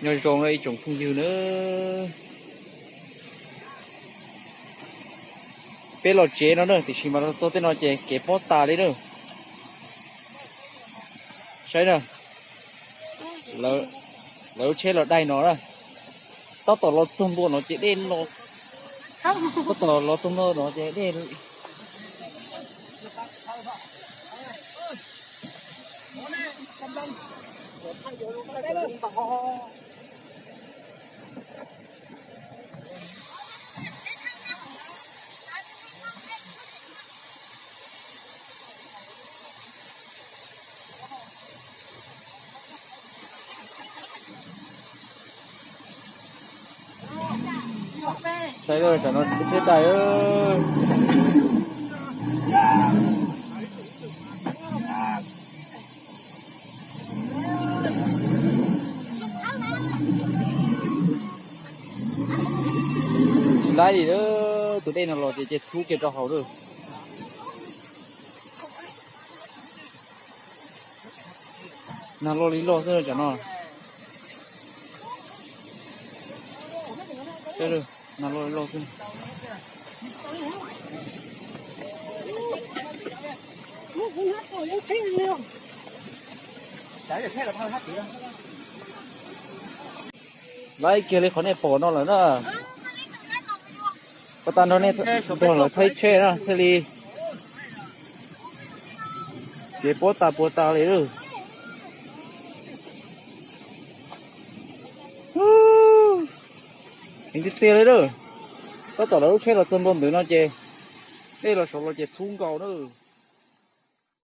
Nyob zoo ib tsoom phooj ywg na, peb los tsev no na, tiam sis mas los txog tej no ces kev pob tas li na. Saib na, lawv lub tsheb los daig no na, tab tom los txog ntua no ces dej los, tab tom los txog ntua no ces dej Saib, tam no tsheb daig. Tsis laib li, tus dej no los ces ces txhub kiag rau hauv lawm. Nag loj li loj xwb tam no. Nag loj li loj xwb. Laib kiag li qhov nej pom no lawm na. Puas tas nrog nej nrog lawv thaij tsheb na thiaj li kev pob tas puas tas li lawm. Heev tiag tiag li lawm. Tab tom lawv lub tsheb los txog ntua ntawm no ces dej los saud los ces txhub nkaus na.